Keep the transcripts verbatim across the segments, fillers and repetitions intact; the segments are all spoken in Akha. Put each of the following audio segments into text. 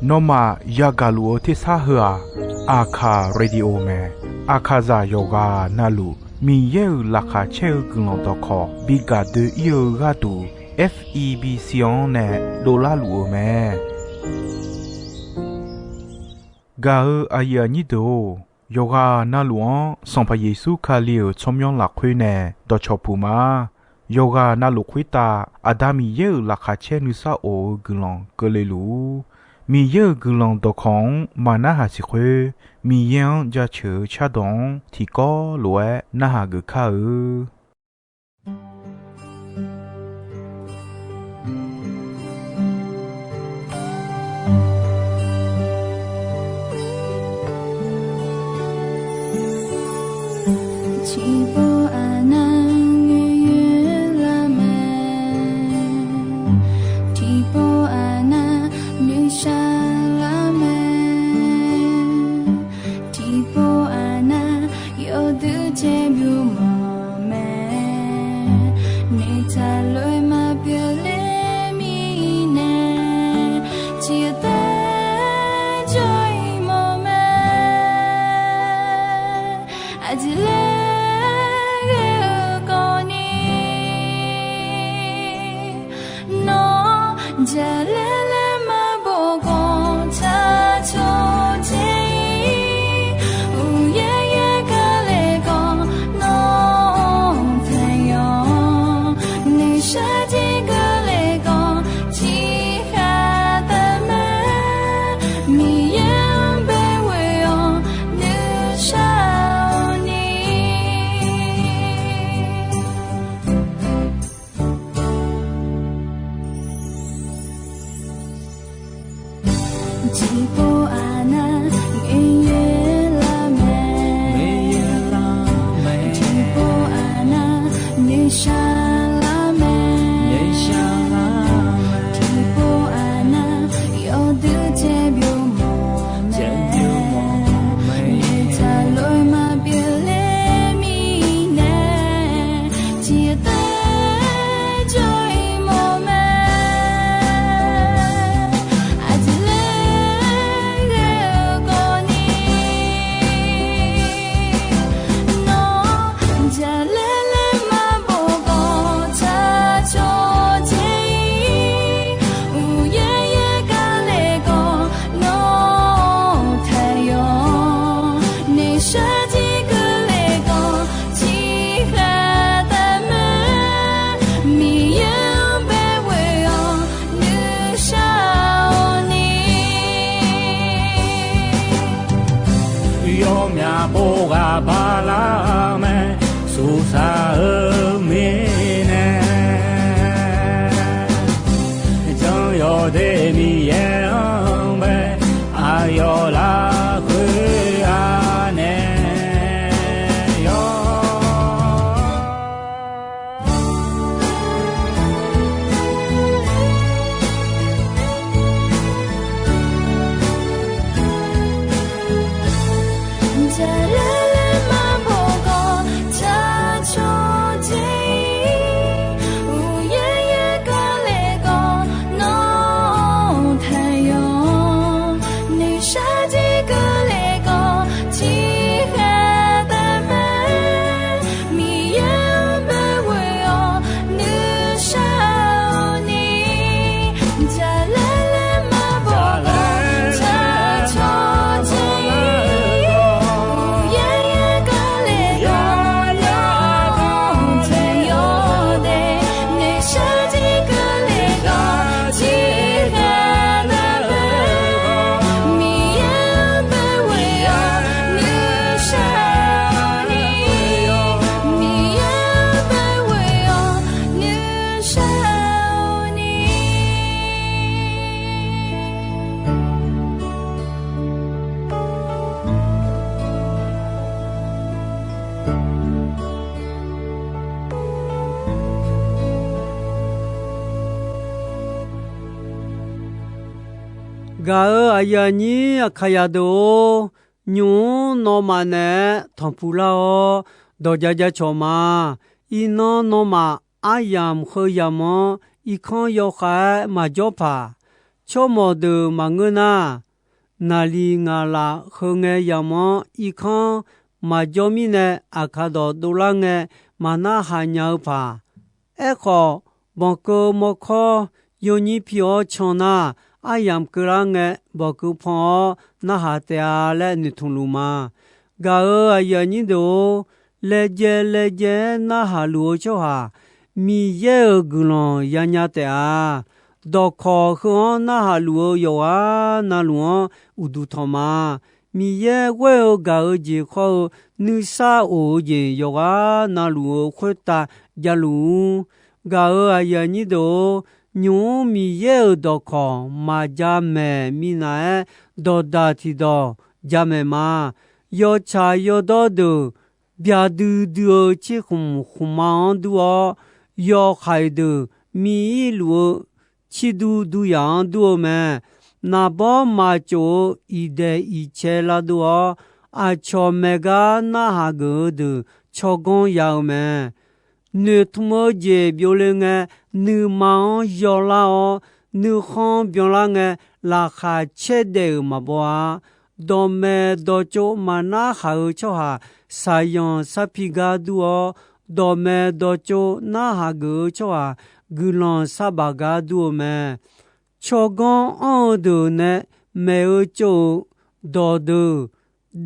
Nawmaf yagaq luf-eu tersar heu-aq, Aqkaq Radio mae. Aqkaqzaq yawqghaq navluf Miqyaer-euq laqkhaq caer-eu guiqlanq dawqkawq bi gaq doe-ir-eu gharduq, F E B C-anr nae dovlar luf-eu mae. Gaq-eu aqyuif aqnyir deuq-or, yawqghaq navluf-anr Sanqpaq Yeqsur Kali-euq tsawrmyanr lafkhoer nae dawqcawq puq ma. Yawqghaq navluf khoertav Aqda Miqyaer-euq laqkhaq caer nuisar of-eu guiqlanq keuvle luf-ur. Miqyaer-euq guiqlanq dawqkawq-anr maqnarhaq siq khoer, Miqyaer-anr jaceuq-eu cardawq-anr tiqkawv lof-aer narhaq geuf kar-eu. Tiqpov aqnav ngoer lar mae, tiqpov aqnav nuishar lar mae, tiqpov aqnav yawduq caer byov mawf mae, noeqtaq lof-aer maqpyeuf ler mirnae, tiqtaer jawr-ir mawf mae. Aqjeq laer ghae-eu kawvni, nawr jaqlaer laer maqbof khawf, tsaqcawq dzae-ir uqyaer yaer gar le khawf, nawr taqyawf noeqshaq jir keuvle khawf, tiqkhaq taqmae. Miqyaer-anr baeqghoe-awr nuishar-awq ni. Tiqpov aqnav ngoer lar mae, tiqpov aqnav nuishar lar mae, tiqpov aqnav yawduq caer byov mawf mae, noeqtaq lof-aer maqpyeuf ler mirnae, tiqtaer jawr-ir mawf mae. Aqjeq laer ghae-eu kawvni, nawr jaqlaer laer maqbof khawf, tsaqcawq dzae-ir uqyaer yaer gar le khawf, nawr taqyawf noeqshaq jir keuvle khawf, tiqkhaq taqmae. Miqyaer-anr baeqghoe-awr nuishar-awq ni. Yawmyaq pov ghaq bala mae, suqsaq-eu mirnae, jan yawdaef Miqyaer-anr bae, aqyawf lafkhoer-a nae yawr. Jaqlaer laer maqbof khawf, tsaqcawq dzae-ir uqyaer yaer gar le khawf, nawr taqyawf noeqshaq jir keuvle khawf, tiqkhaq taqmae. Miqyaer-anr baeqghoe-awr nuishar-awq ni. Jaqlaer laer maqbof khawf, tsaqcawq dzae-ir uqyaer yaer gar le khawf, nawr taqyawf daef noeqshaq jir keuvle khawf, tiqkhaq taqmae. Miqyaer-anr baeqghoe-awr nuishar-awq ni. Miqyaer-anr baeqghoe-awr nuishar-awq ni. Gaq-euq aqyuif aqnyir Aqkaqyaq deuq-or, nymq-mr nawmaf naeq-aer tanqpuq lar-awr, dawq ja ja cawq ma. Iqnan nawmaf aryamq heu yamq-anr irkanr yawkhav-aer maqjawr paq. tsawrmawq deuq maqngeur nar, naqliq ngaqlaf heu ngae yamq-anr irkanr maqjawr mirnae, aqkaq dawq dovlar ngae maqnarhaq nya-eu paq. Aerkhawf, banqkeuv mawrkawr yawnyir pi-awr can nar, aryamq keuvlar ngae banqkeuv pan-awr narhaq taef-a laer noeqtmq luf ma. Gaq-euq aqyuif aqnyir deuq-or, laejae laejae-aer narhaq luf-eu tsawrhaq, Miqyaer-euq guiqlanq yanya taef-a. Dawqkawq heu-anr narhaq luf-eu yawqghaq na luf-anr uqduq tanq ma. Miqyaer ghoer-eu gaq-eu jeq khawr-eu nuisar of-eu jeq yawqghaq na luf-eu khoertav javluf-ur. Gaq-euq aqyuif aqnyir deuq-or, nymq-mr Miqyaer-euq dawqkawq maqja maeq minav-aer, dawqdaq tiqdawq jamaeq ma. Yawtsaq yawdawr deuq byaq duidui-eu cirkhmq khmqma-anr dur-awr, yawhaiq deuq miq-ir luf-eu cirdur duryaq-anr dur-eu mae. Naqbawr maqtsof-eu iqdaeq iqcae lavdov-awr, aqcawq maeq gar narhaq geuf-eu deuq tsawrganr ya-eu mae. Noeqtmq-eu jeq byovle ngae, nuima-anr yawlar-awr, nuikhanr byanlar ngae, laqkhaq caer daef-euq maqbaw-a. Dawqmaeq dawqtsov maqnar haq-eu tsawrhaq, saqyanq sarpi gar dur-awr, dawqmaeq dawqtsov narhaq geuf-eu tsawrhaq, guiqlanq sarbaf gar dur-eu mae. Tsawrganr anr-eu deuq nae maeq-eu tsov-euq dawqdeuq,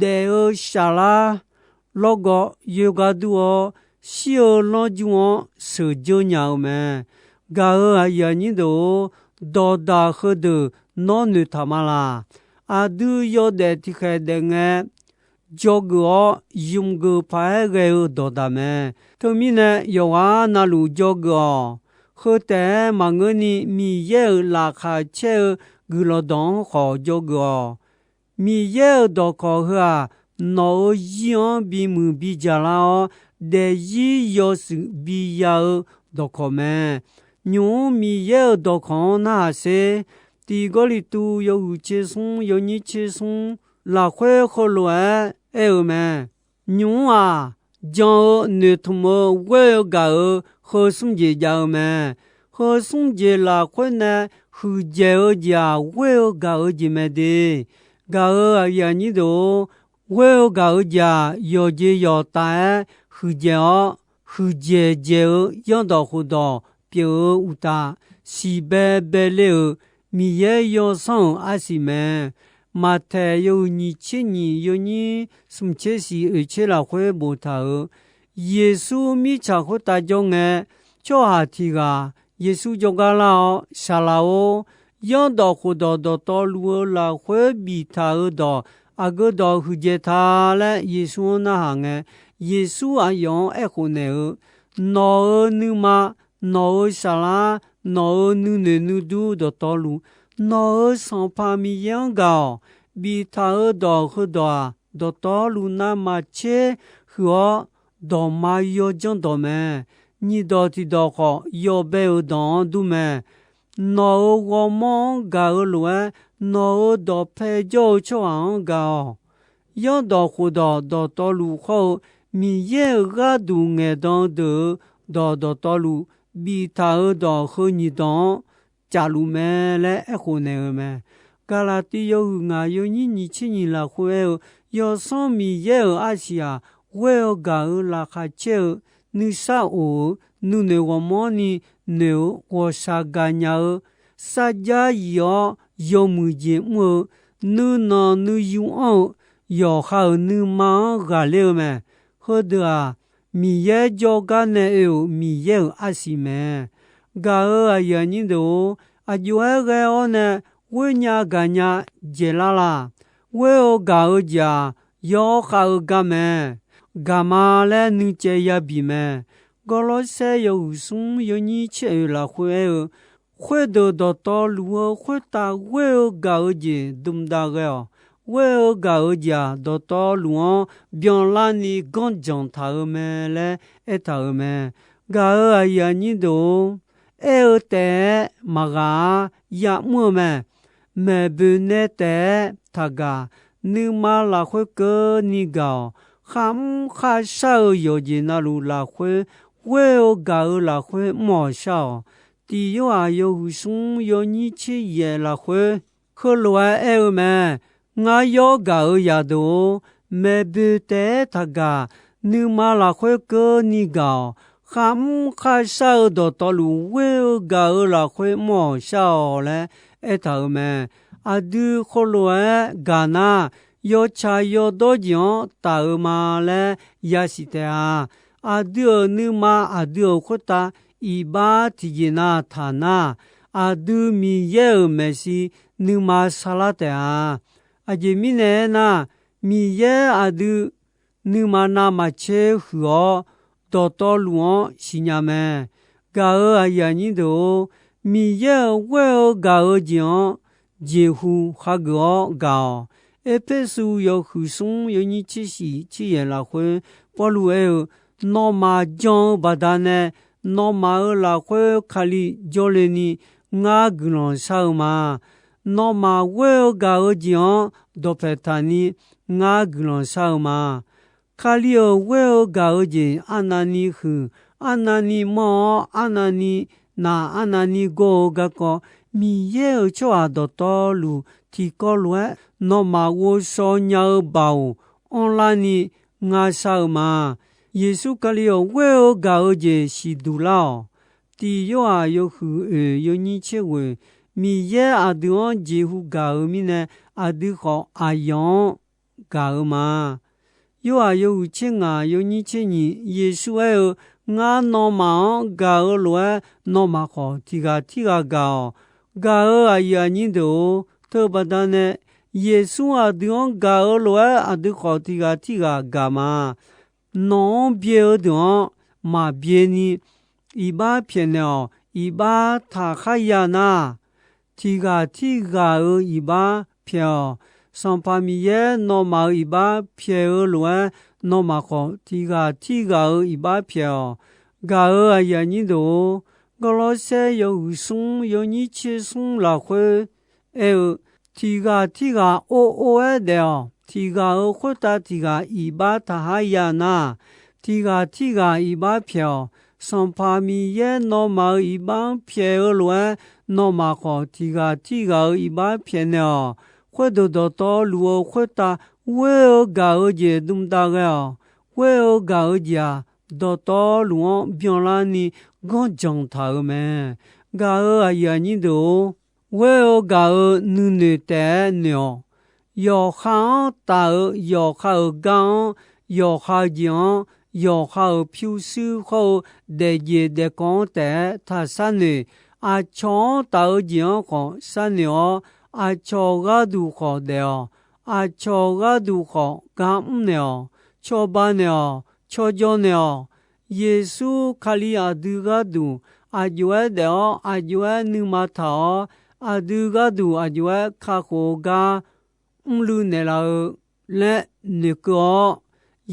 daef-eu shaflar lawrgawv yoergar dur-awr, shir-eu lanrjmr-anr sheuqdzeur nya-eu mae. Gaq-euq aqyuif aqnyir deuq-or, dawqdaq heudeuq nawr noeqtaq ma laq. Aqdui yawdaef tiqkhaeq daef ngae, dzawgeuf-awr ymq geuf paq-aer ghae-eu dawqdaq mae. Teumirnae yawqghaq na luf dzawgeuf-awq. Heu taef-aer maqngeurni Miqyaer-euq laqkhaq caer-eu guiqlanq dawq-anr khawf dzawgeuf-awq. Miqyaer-euq dawqkawq heu-aq, nawq-euq zir-anr bimuiq bidzaq lar-awr, daefzir yawshuif biya-eu dawqkawq mae. Nymq-mr Miqyaer-euq dawqkawq-anr narhaq sher. Tiq Gawrliqtu yawhuiq tser smr yawnyir tser smr lafkhoer heulof-aer aer-eu mae. Nymq-mr-aq, jan-eu noeqtmq-eu ghoer-eu gaq-euq heu smr jeq jav-eu mae. Heu smr jeq lafkhoer nae huiqdzaeq-eu jeq-aq, ghoer-eu gaq-eu jeq mae de. Gaq-euq aqyuif aqnyir deuq-or, ghoer-eu gaq-eu jeq-aq, yawqjeq yawqtaf-aer huiqdzaeq-awr, huiqdzaeq dzaeq-eu zanrdawq khofdawq pyeuf-eu uqtaf, siqbae bae ler-euq Miqyaer yawsanr-euq arsiq mae. Maqtaeq yawhuiq nyiq tser nyiq yawnyir smq tser siq oeq tser lafkhoer boftaq-euq, Yeqsur mirtsaq khoertav jawr ngae, tsawrhaq tiq ghaq Yeqsur jawrgar lar-awr, Saqlaq-or, zanrdawq khofdawq dawqtawvluf-eu lafkhoer biftaq-eu dawq aqgeu dawq huiqdzaeq ta laer Yeqsur-anr narhaq ngae, Yeqsur aqyawf-anr aerkhof naeq-eu, Nawq-euq nuima, nawq-euq saqlar, nawq-euq nuinoeq nuidur dawqtawvluf, nawq-euq Sanqpaq Miqyaer-anr gaq-awq. Biftaq-eu dawq heudawq-aq, dawqtawvluf navmaqtser huiq-awr, dawqma yawdzanr dawq mae. Nyiq dawq tiq dawq khawf, yawbae-euq dawq-anr dur mae. Nawq-euq ghawrmawr-anr gaq-eu lof-aer, nawq-euq dawqpae jawr-eu tsawrhaq-anr gaq-awq. Zanrdawq khofdawq dawqtawvluf khawr-eu, Miqyaer-euq gharduq ngaeqdan-eu deuq-euq dawq dawqtawvluf, biftaq-eu dawq heu nyiq dawq-anr cafluf mae laer aerkhof naeq-eu mae. Gaqlaqtiv yawhuiq ngaq yawnyir nyiq tser nyiq lafkhoer aer-eu, Yawsanr Miqyaer-euq arsiq-aq, ghoer-eu gaq-euq laqkhaq caer-eu, nuisar of-eu, nuinoeq ghawqmanrni noeq-eu ghawqshaq gaqnya-eu, sarjax yif-awr yawmuiq jeq mr-eu, nuinanq nuiyu anr-eu, yawqha-euq nuima-anr ghaqler-eu mae. Heudeuq-aq, Miqyaer jawrgar nae oe-euq Miqyaer-euq arsiq mae. Gaq-euq aqyuif aqnyir deuq-or, aqjox-aer ghae-awr nae ghoernya gaqnya dzaeqlar laq. Ghoer-eu gaq-eu jeq-aq, yawkhav-eu gar mae. Gaq ma laer nuicaev yabi mae. Gawrlawrsaer yawhuiq smr yawnyir tser oeq lafkhoer aer-eu, Khoerdeuq dawqtawvluf-eu khoertav ghoer-eu gaq-eu jeq dmq dav ghae-awq. Ghoer-eu gaq-eu jeq-aq, dawqtawvluf-anr byanlarni ganrjanq taq-eu mae laer aertaq-euq mae. Gaq-euq aqyuif aqnyir deuq-or, aer-eu taef-aer maqghaq-ar ya'mr-eu mae. Maeqboeq nae taef-aer taqgaq, nuima lafkhoer keuvni gaq-awq. Kharmr kharshar-eu yawqjeq navluf lafkhoer, ghoer-eu gaq-eu lafkhoer mr-awq shar-awq. Tiq Yorhaq yawhuiq smr yawnyir tser yaef lafkhoer heulof-aer aer-eu mae. Ngar yawr gaq-euq zaqdeuq-or, maeqboeq taef-aer taqgaq. Nuima lafkhoer keuvni gaq-awq. Kharmr kharshar-eu dawqtawvluf ghoer-eu gaq-eu lafkhoer mr-awq shar-awq laer aertaq-euq mae. Aqdui khoerlof-aer gaq nar, yawtsaq yawdawr jeq-anr taf-eu ma laer yasiq taef-a. Aqdui-euq nuima aqdui-euq khoertav iqbax tiqjeq nav taq nar, aqdui Miqyaer-euq maeqshi nuima sarlar taef-a. Aqjeq mirnae aernar, Miqyaer aqdui nuima navmaqtser huiq-awr, dawqtawvluf-anr siqnya mae. Gaq-euq aqyuif aqnyir deuq-or, Miqyaer-euq ghoer-eu gaq-eu jeq-anr jeqhu hageuf-awr gaq-awq. Erpersu yawhuiq smr yawnyir tser shif tser yaef lafkhoer Pawrluv aer-eu, nawmaf jan-eu baqdanae, nawmaf-euq lafkhoer Kali jawrle ni ngar guiqlanq shar-eu ma. Nawmaf ghoer-eu gaq-eu jeq-anr dawqpaeq taq ni ngar guiqlanq shar-eu ma. Kali-euq ghoer-eu gaq-eu jeq arnavni huiq, arnavni manr-awr, arnavni naq, arnavni gawr-eu garkawv, Miqyaer-euq tsawrhaq dawqtawvluf tiqkawv lof-aer nawmaf ghovshaw nya-eu baoq anrlarni ngar shar-eu ma. Yeqsur Kali-awq, ghoer-eu gaq-eu jeq siqduq lar-awq. Tiq Yorhaq yawhuiq oeq yawnyir tser ghoeq, Miqyaer aqdui-anr jeqhu gaq-euq mirnae, aqdui khawf aqyawf-anr gaq-eu ma. Yorhaq yawhuiq tser ngaq yawnyir tser nyiq, Yeqsur aer-eu, Ngar nawmaf-anr gaq-eu lof-aer, nawmaf khawf tiq ghaq tirghaq gaq-awq. Gaq-euq aqyuif aqnyir deuq-or, teubaqda nae Yeqsur aqdui-anr gaq-eu lof-aer, aqdui khawf tiq ghaq tirghaq gaq ma. Nawq-anr byae-eu deuq-anr maqbyae ni, iqbax pyaeqnaeq-awq. Iqbax taqkhar ya nar, tiq ghaq tirghaq-euq iqbax pyaeq-awq. Sanqpaq Miqyaer nawmaf-euq iqbax pyaeq-eu lof-aer, nawmaf khawf tiq ghaq tirghaq-euq iqbax pyaeq-awq. Gaq-euq aqyuif aqnyir deuq-or, Gawrlawrsaer yawhuiq smr yawnyir tser smr lafkhoer aer-eu, tiq ghaq tirghaq or or-aer daef-awq. Tiq ghaq-euq khoertav tiq ghaq iqbax taqkhar ya nar, tiq ghaq tirghaq iqbax pyaeq-awq. Sanqpaq Miqyaer nawmaf-euq iqbax-anr pyaeq-eu lof-aer, nawmaf khawf tiq ghaq tirghaq-euq iqbax pyaeqnaeq-awq. Khoerdeuq dawqtawvluf-eu khoertav ghoer-eu gaq-eu jeq dmdav ghae-awq. Ghoer-eu gaq-eu jeq-aq, dawqtawvluf-anr byanlarni ganrjanq taq-euq mae. Gaq-euq aqyuif aqnyir deuq-or, ghoer-eu gaq-eu nuinoeq taef-aer noeq-awq. Yawqha-anr taf-eu yawqha-euq gar-anr, yawqha-eu jeq-anr, yawqha-euq pyurshuir hawr-eu daefjeq daefkawv-anr taef-aer taq sharnoeq. Aqcawq-anr taf-eu jeq-anr khawf sharnoeq-awr, aqcawq gharduq khawf daef-awq. Aqcawq gharduq khawf gar mrnaeq-awq. Cawba naeq-awq. Cawjaw naeq-awq. Yeqsur Kali aqdui gharduq aqjox-aer daef-awr, aqjox-aer nuima taq-awr, aqdui gharduq aqjox-aer kakhof-eu gar mrluiv naeqlaf-eu laer noeqkeuv-awr,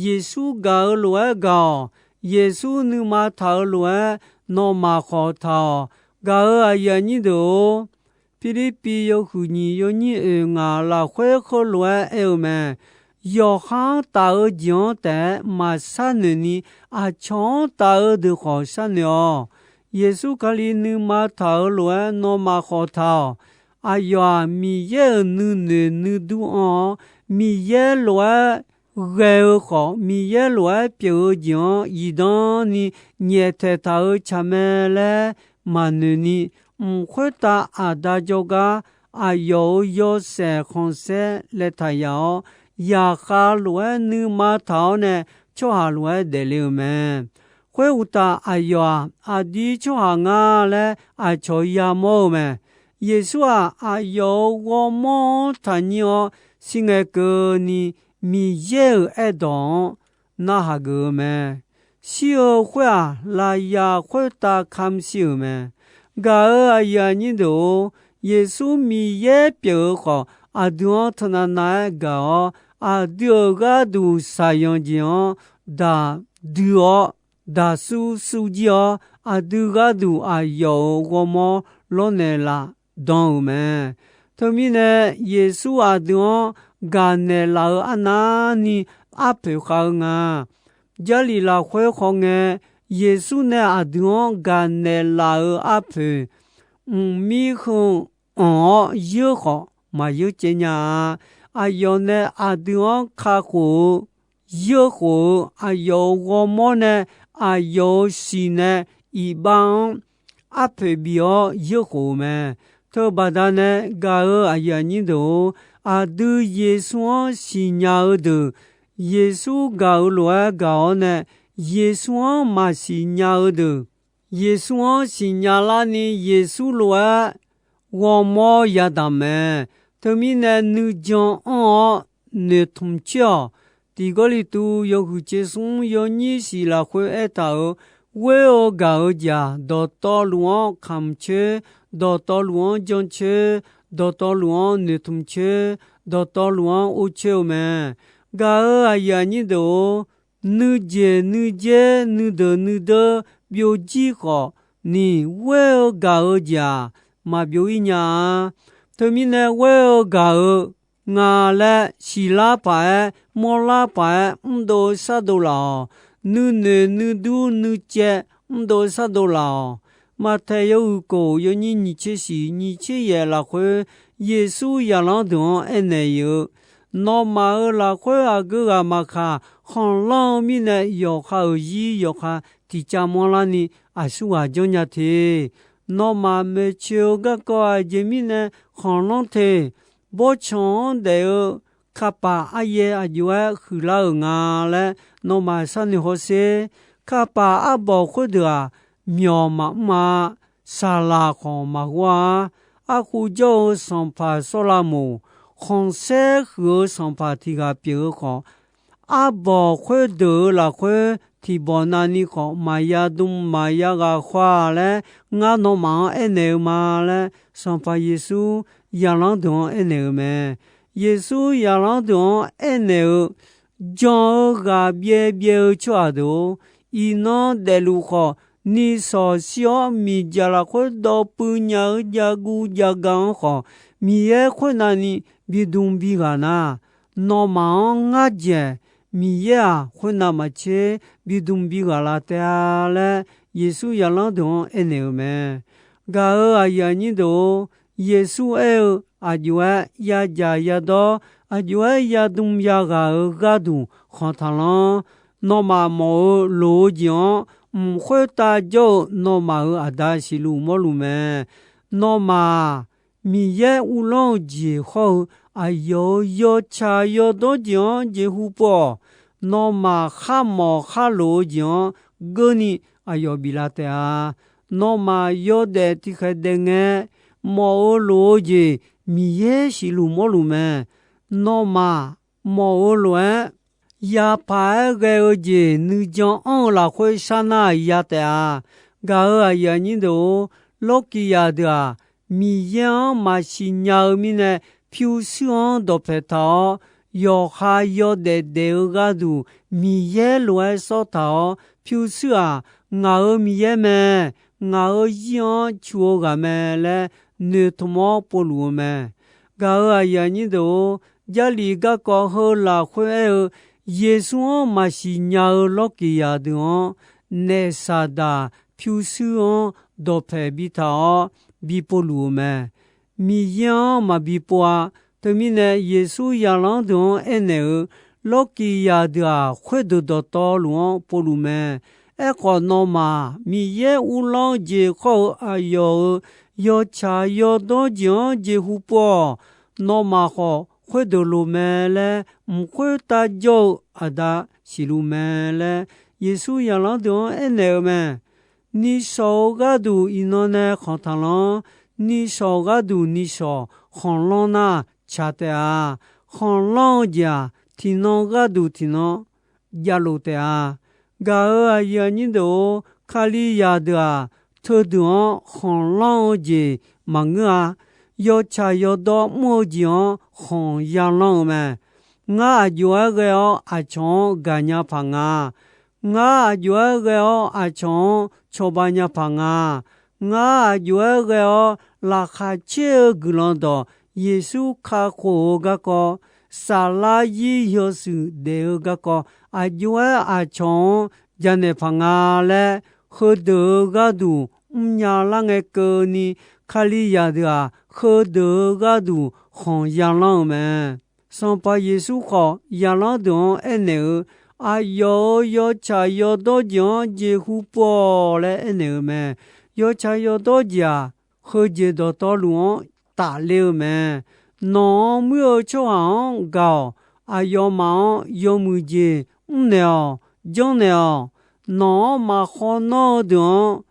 Yeqsur gaq-eu lof-aer gaq-awq. Yeqsur nuima taq-eu lof-aer nawmaf khawf taq-awq. Gaq-euq aqyuif aqnyir deuq-or, Pirlirpiv yawhuiq nyiq yawnyir oeq ngaq lafkhoer heulof-aer aer-eu mae. Yawqha-anr taf-eu jeq-anr taef-aer maqsharnoeq ni, aqcawq-anr taf-eu deuq khawf sharnoeq-awq. Yeqsur Kali nuima taq-eu lof-aer nawmaf khawf taq-awq. Aqyawf-aq, Miqyaer-euq nuinoeq nuidur anr-awr, Miqyaer lof-aer ghae-eu khawf, Miqyaer lof-aer pyeuf-eu jeq-anr zifdan ni nyaeftaeq taq-eu tsaq mae laer maqnoeq ni, mq khoertav Aqda jawrgar aqyawf-euq yawshaef khanqsaer laev taq yaf-awr, zaqkhav lof-aer nuima taq-awr nae tsawrhaq lof-aer daefle-euq mae. Khoeruqtaf, aqyawf-aq, aqdir tsawrhaq nga laer aqcawq yamawr-eu mae. Yeqsur-aq, aqyawf-euq ghawrmawr-anr taqnyir-awr, shirngae keuvni Miqyaer-euq aerdawq-anr narhaq geuf-eu mae. Shir-eu khoer-aq, lafyaq khoertav kamq shir-euq mae. Gaq-euq aqyuif aqnyir deuq-or, Yeqsur Miqyaer pyeuf-eu khawf, aqdui-anr teunav nav-aer gaq-awr, aqdui-euq gharduq shaqzanq jeq-anr daq dui-awr, daqsur sur jir-awr, aqdui gharduq aqyawf-euq ghawrmawr lawrnaeq laf dan-euq mae. Teumirnae, Yeqsur aqdui-anr gaqnaeq laf-eu arnavni arpoeq khav-eu nga. Jarlif lafkhoer khawf ngae, Yeqsur nae aqdui-anr gaqnaeq laf-euq arpoeq, mqmir heu anq-awr yeur khawf, maqyeur caev nya-a. Aqyawf nae aqdui-anr kakhof-eu, yeur khof-eu, aqyawf-euq ghawrmawr nae, aqyawf-euq siq nae iqbax-anr arpoeq bif-awr yeur khof-eu mae. Teubaqda nae gaq-euq aqyuif aqnyir deuq-or, aqdui Yeqsur-anr siqnya-eu deuq, Yeqsur gaq-euq lof-aer gaq-awr nae, Yeqsur-anr maqsiq nya-eu deuq, Yeqsur-anr siqnya larni Yeqsur lof-aer ghawrmawr yadamq mae. Teumirnae nuijan anr-awr noeqtmq coer-awq. Tiq Gawrliqtu yawhuiq tser smr yawnyir shif lafkhoer aertaq-euq, ghoer-eu gaq-eu jeq-aq, dawqtawvluf-anr kamq coer, dawqtawvluf-anr jancoer, dawqtawvluf-anr noeqtmq coer, dawqtawvluf-anr or coer-eu mae. Gaq-euq aqyuif aqnyir deuq-or, nuijeq nuidzer nuideuq nuideur byovjir khawf ni, ghoer-eu gaq-eu jeq-aq, maqbyov-ir nya-a. Teumirnae ghoer-eu gaq-eu nga laer siqlar paq-aer, mawrlar paq-aer mrdov-eu shardov laf-awq. Nuinoeq nuidur nuicaev mrdov-eu shardov laf-awq. Maqtaeq yawhuiq kof yawnyir nyiq tser shiq nyiq tser yaef lafkhoer, Yeqsur zaqlanr deuq-anr aernaeq-eu, Nawmaf-euq lafkhoer aqgeu ghaq maqkaq, khanqlanr-eu mirnae yawqha-euq zir yawqha tiqcav manrlarni aqsurghaq janrnya te. Nawmaf maeqtsoeq-eu garkawv aqjeq mirnae khanqlanr te. Bawrtsanq-anr daef-eu kapaf aryaer aqjox-aer huiqlar-euq nga laer nawmaf sharnoeq hawsher. Kapaf arbawq khoerdeuq-aq, myawq maqmr-a. Saqlaq khawf maqghawr-a. Arkhu jawr-eu sanqpaq Sawrlamoq, khanqsaer huiq-eu sanqpaq tiq ghaq pyeuf-eu khawf, arbawq khoerdeuq-euq lafkhoer tiqbawq navni khawf maqya dm maqya ghaq khawr-a laer, ngar nawmaf-anr aernaeq-eu ma laer, Sanqpaq Yeqsur zaqlanr deuq-anr aernaeq-eu mae. Yeqsur zaqlanr deuq-anr aernaeq-eu, jan-eu ghaq byaev byaev-eu tsawrhaq deuq-or, iqnan daefluf khawf, nishawq shir-awr miqdzaq lafkhoer dawv puiv nya-eu jaguv jagaq-anr khawf, Miqyaer khoernavni bidm bighaq nar, nawmaf-anr ngar dzaeq, Miqyaer-aq, khoernav maqtser bidm bighaq laf taef-a laer, Yeqsur zaqlanr deuq-anr aernaeq-eu mae. Gaq-euq aqyuif aqnyir deuq-or, Yeqsur aer-eu aqjox-aer yadzaq yadawr, aqjox-aer yadm yaghaq-euq gharduq khanq taqlanr. Nawmaf mawf-eu loq-eu jeq-anr mq khoertav jawr-eu nawmaf-euq Aqda siqluf mawrluf mae. Nawmaf-aq, Miqyaer uvlanr-eu jeq hawr-eu aqyawf-euq yawtsaq yawdawr jeq-anr jeqhu pov-awq. Nawmaf kharmawf kharlof-eu jeq-anr geurni aqyawf biflaf taef-a. Nawmaf yawdaef tiqkhaeq daef ngae, mawf-eu loq-eu jeq Miqyaer siqluf mawrluf mae. Nawmaf mawf-eu lof-aer yapaq-aer ghae-eu jeq nuijan anr-eu lafkhoer sharnar ya taef-a. Gaq-euq aqyuif aqnyir deuq-or, Lawrkiqzaq deuq-aq, Miqyaer-anr maqsiq nya-eu mirnae, pyurshuir-anr dawqpaeq taq-awr, yawqha yawdaef daef-eu gharduq Miqyaer lof-aer sawr taq-awr, pyurshuir-aq, ngaq-euq Miqyaer mae. Ngaq-euq zir-anr cu-eu ghaq mae laer noeqtmq-awr povluf-eu mae. Gaq-euq aqyuif aqnyir deuq-or, Jarlif garkawv heu lafkhoer aer-eu, Yeqsur-anr maqsiq nya-eu Lawrkiqzaq deuq-anr, naef Saqdaq pyurshuir-anr dawqpaeq bitaq-awr bi povluf-eu mae. Miqyaer-anr maqbi pov-a. Teumirnae Yeqsur zaqlanr deuq-anr aernaeq-eu, Lawrkiqzaq deuq-aq, khoerdeuq dawqtawvluf-anr povluf mae. Aerkhawf, nawmaf Miqyaer uvlanr-eu jeq hawr-eu aqyawf-euq yawtsaq yawdawr jeq-anr jeqhu pov-awq. Nawmaf khawf, khoerdeuq loq mae laer, mq khoertav jawr-eu Aqda siqluf mae laer, Yeqsur zaqlanr deuq-anr aernaeq-eu mae. Nishawq-eu gharduq iqnan nae khanq taqlanr. Nishawq gharduq nishawq khanqlanr nar, tsaq taef-a. Khanqlanr-eu jeq-aq, tiqnan gharduq tiqnan javlof taef-a. Gaq-euq aqyuif aqnyir deuq-or, Kalizaq deuq-aq, teudeuq-anr khanqlanr-eu jeq maqngeur-a. Yawtsaq yawdawr mr-eu jeq-anr khanq yalanr-eu mae. Ngar aqjox-aer ghae-awr aqcawq-anr gaqnya paq nga. Ngar aqjox-aer ghae-awr aqcawq-anr cawba nya paq nga. Ngar aqjox-aer ghae-awr laqkhaq caer-eu guiqlanq dawq, Yeqsur kakhof-eu garkawv, saflar zir yawshuif daef-eu garkawv, aqjox-aer aqcawq-anr janaeq paq nga laer, heudeuq-euq gharduq mrnya lar ngae keuvni, Kalizaq deuq-aq, heudeuq-euq gharduq khanq yalanr-eu mae. Sanqpaq Yeqsur khawf, zaqlanr deuq-anr aernaeq-eu, Aqyawf-euq yawtsaq yawdawr jeq-anr jeqhu pov-awq laer aernaeq-eu mae. Yawtsaq yawdawr jeq-aq, heujeq dawqtawvluf-anr tafler-eu mae. Nawq-anr muir-eu tsawrhaq-anr gaq-awq. Aqyawfmaf-anr yawmuiq jeq mrnaeq-awq, janrnaeq-awq. Nawq-anr maqkhawv nanr-eu deuq-anr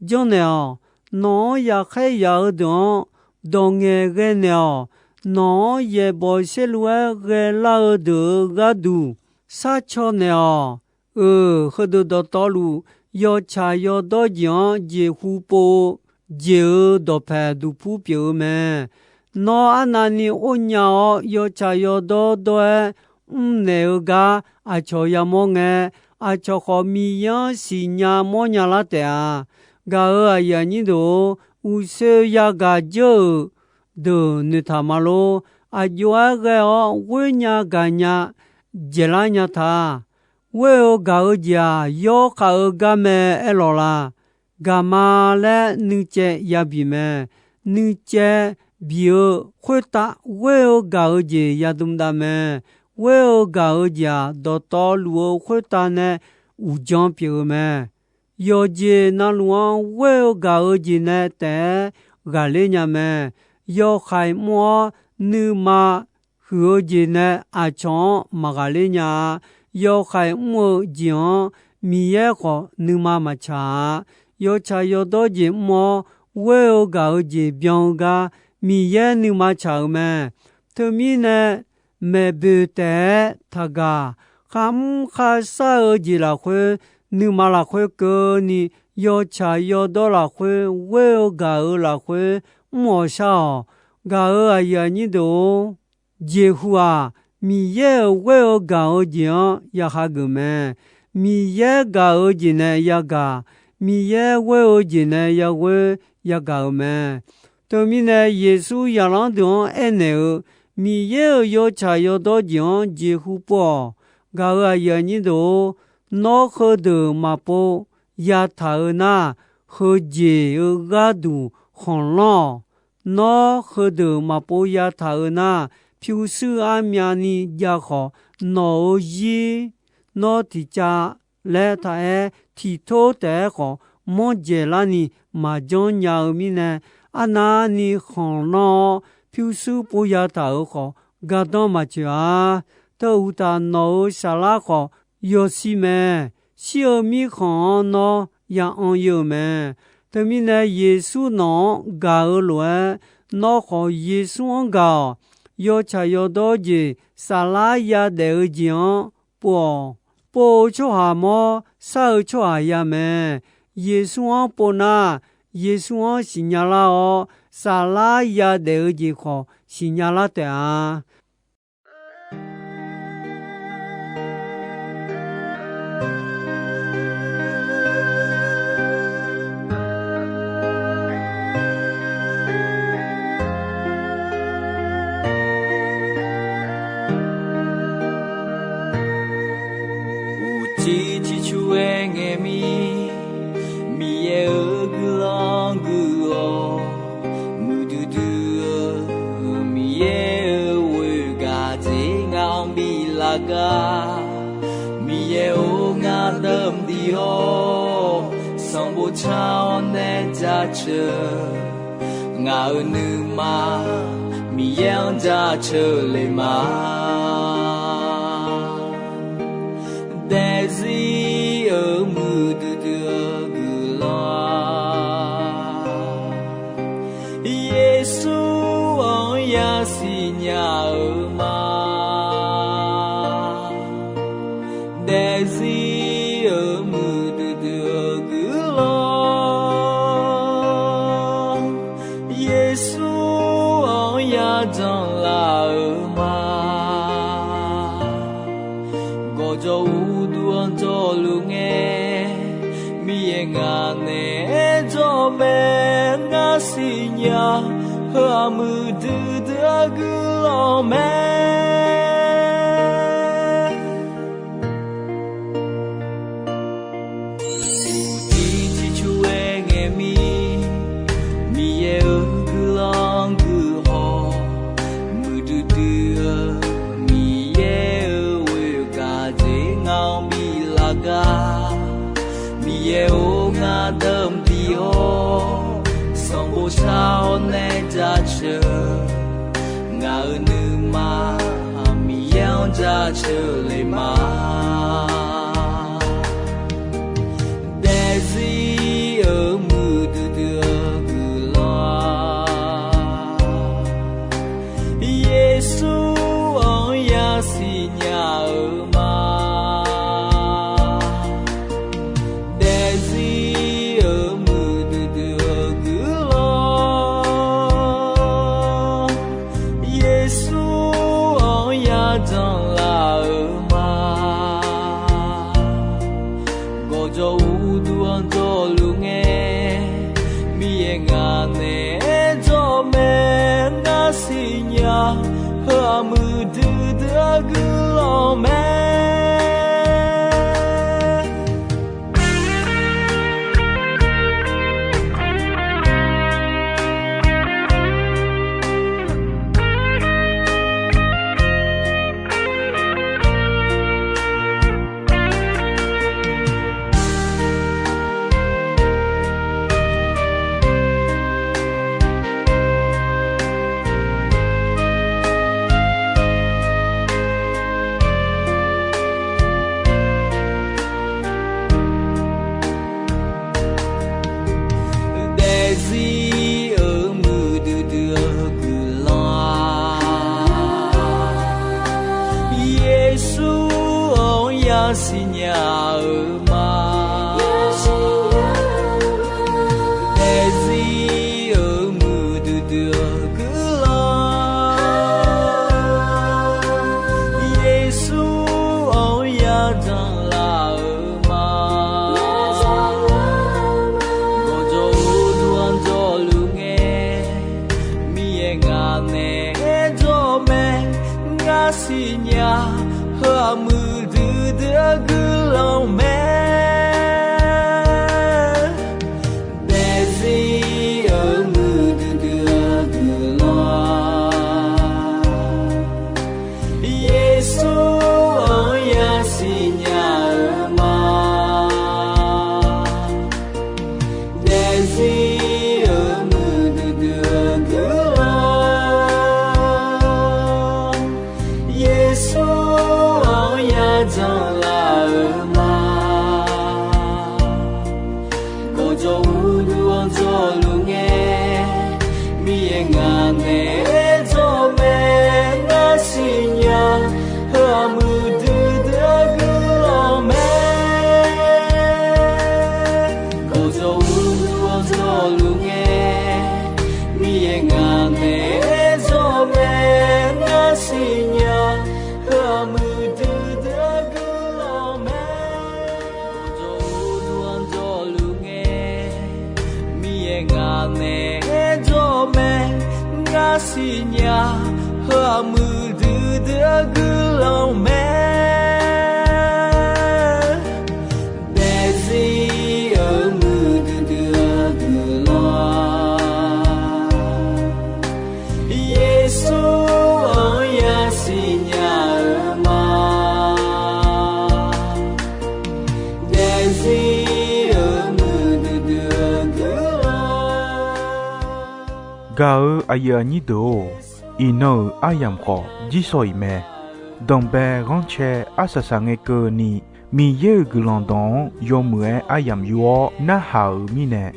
janrnaeq-awq. Nawq-anr yaqkhaer yaq-eu deuq-anr dawq ngaeqghae naeq-awq. Nawq-anr yaeqbawq saerlu-aer ghaelar-eu deuq-euq gharduq sharcaw naeq-awq. Euq, heudeuq dawqtawvluf, yawtsaq yawdawr jeq-anr jeqhu pov-eu jeq-euq dawqpaeq duqpur pyeuf-eu mae. Nawr arnavni or nya-awr, yawtsaq yawdawr dawr-aer mrnaeq-eu gar aqcawq yamawr ngae, aqcawq khawf Miqyaer-anr siqnya mawrnya lar taef-a. Gaq-euq aqyuif aqnyir deuq-or, uqshoe yagaq dzeur-euq deuq noeqtaq ma lor. Aqjox-aer ghae-awr ghoer nya gaq nya dzaeqlar nya ta. Ghoer-eu gaq-eu jeq-aq, yawkhav-eu gar mae aerlawq la? Gaqma laer nuicaev yabi mae. Nuicaev bi-eu khoertav ghoer-eu gaq-eu jeq yadm dav mae. Ghoer-eu gaq-eu jeq-aq, dawqtawvluf-eu khoertav nae uqdzan pyeuf-eu mae. Yawqjeq navluf-anr ghoer-eu gaq-eu jeq nae taef-aer ghaqler nya mae. Yawhaiq mr-awr nuima huiq-eu jeq nae aqcawq-anr maqghaqler nya-a. Yawhaiq mr-eu jeq-anr Miqyaer khawf nuima maqtsaq-a. Yawtsaq yawdawr jeq mr-awr ghoer-eu gaq-eu jeq byan-eu gar Miqyaer nuima tsaq-euq mae. Teumirnae, maeqboeq taef-aer taqgaq. Kharmr kharshar-eu jeq lafkhoer, nuima lafkhoer keuvni, yawtsaq yawdawr lafkhoer, ghoer-eu gaq-euq lafkhoer mr-awq shar-awq. Gaq-euq aqyuif aqnyir deuq-or, jeqhu-aq, Miqyaer-euq ghoer-eu gaq-eu jeq-anr ya hageuf mae. Miqyaer gaq-eu jeq nae yagaq, Miqyaer ghoer-eu jeq nae yaghoer yagaq-euq mae. Teumirnae, Yeqsur zaqlanr deuq-anr aernaeq-eu, Miqyaer-euq yawtsaq yawdawr jeq-anr jeqhu pov-awq. Gaq-euq aqyuif aqnyir deuq-or, nawr heudeuq maqpov yataq-eu nar, heujeq-eu gharduq khanqlanr-awq. Nawr heudeuq maqpov yataq-eu nar, pyurshuir armyavni jav khawf, nawq-euq zir nawr tiqcav laer taq-aer tiqtor taef-aer khawf, manr dzaeqlarni maqjanr nya-eu mirnae, arnavni khanqlanr-awr pyurshuir pov yataq-euq khawf, gardanr maqtsoeq-a. Teu uqtaf, nawq-euq saflar khawf yawshir mae. Shir-eu mirkhanq-anr nawr ya anr-ir-eu mae. Teumirnae, Yeqsur nawq-anr gaq-eu lof-aer, nawr khawf Yeqsur-anr gaq-awq. Yawtsaq yawdawr jeq, saflar yadaef-eu jeq-anr pov-awq. Pov-eu tsawrhaq mawr, shar-eu tsawrhaq ya mae. Yeqsur-anr pov nar, Yeqsur-anr siqnya lar-awr, saflar yadaef-eu jeq khawf siqnya lar taef-a. Uqcif ciqcur-aer ngae mir, Miqyaer-euq guiqlanq guiq-awq. Muiqdui dui-eu Miqyaer-euq ghoer gaq dzer ngaq-anr bi lar gar. Miqyaer-or, ngar deuq diq-awr, sanqbof car-awr nae jaceuq. Ngaq-euq nuima Miqyaer-anr jaceuq le ma. Daefzir-euq muiqdui dui-eu guiqlanq-a, Yeqsur-anr yasiq nya-eu ma. Daefzir-euq muiqdui dui-eu guiqlanq, Yeqsur-anr yajanr laf-eu ma. Gawqjawq uqduq-anr jawrluf ngae, Miqyaer ngaq naeq-aer jawr mae. Ngar siqnya, heu-aq muiqdui dui-eu guiqlanq mae. jaceuq, ngaq-euq nuima Miqyaer-anr jaceuq le ma. Daefzir-euq muiqdui dui-eu guiqlanq-aq, Yeqsur-anr yasiq nya-eu ma. Daefzir-euq muiqdui dui-eu guiqlanq, Yeqsur-anr yajanq laf-eu ma. Gawqjawq uqduq-anr jawrluf ngae, Miqyaer ngaq naeq-aer jawr mae. Ngar siqnya, heu-aq muiqdui dui-eu guiqlanq mae. Daefzir-euq muiqdui dui-eu guiqlanq-aq, Yeqsur-anr yasiq nya-eu ma. Daefzir-euq muiqdui dui-eu guiqlanq, Yeqsur-anr yajanq laf-eu ma. Gawqjawq uqduq-anr jawrluf ngae, Miqyaer ngaq naeq-aer jawr mae. Ngar siqnya, heu-aq muiqdui dui-eu guiqlanq mae. Daefzir-euq muiqdui dui-eu guiqlanq-aq, Yeqsur-anr yasiq nya-eu ma. Daefzir-euq muiqdui dui-eu guiqlanq, Yeqsur-anr yajanq laf-eu ma. Gawqjawq uqduq-anr jawrluf ngae, Miqyaer ngaq naeq-aer jawr mae. Ngar siqnya, heu-aq muiqdui dui-eu guiqlanq mae. Gawqjawq uqduq-anr jawrluf ngae, Miqyaer ngaq naeq-aer jawr mae. Ngar siqnya, heu-aq muiqdui dui-eu guiqlanq mae. Gawqjawq uqduq-anr jawrluf ngae, Miqyaer ngaq naeq-aer jawr mae. Ngar siqnya, heu-aq muiqdui dui-eu guiqlanq mae. Daefzir-euq muiqdui dui-eu guiqlanq, Yeqsur-anr yasiq nya-eu ma. Daefzir-euq muiqdui dui-eu guiqlanq. Gaq-eu aqyuif aqnyir deuq-or, iqnan-euq aryamq khawf jirshaw-iq mae. Danqbae ghanrcae arsaq saq ngae keuvni, Miqyaer-euq guiqlanq dawq-anr yawmuiq-aer aryamq yur-awr narhaq-euq mirnae,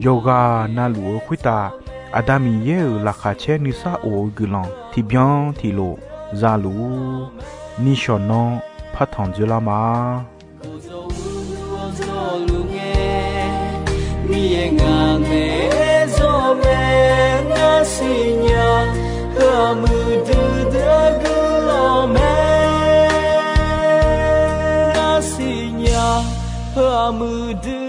yawqghaq navluf-eu khoertav Aqda Miqyaer-euq laqkhaq caer nuisar of-eu guiqlanq tiqbyan tiqlof za luf-ur. Nishawq nanr partanq dzoerlar ma. Miqyaer ngaq naeq-aer jawr mae. Ngar siqnya, heu-aq muiqdui dui-eu guiqlanq mae. Ngar siqnya, heu-aq muiqdui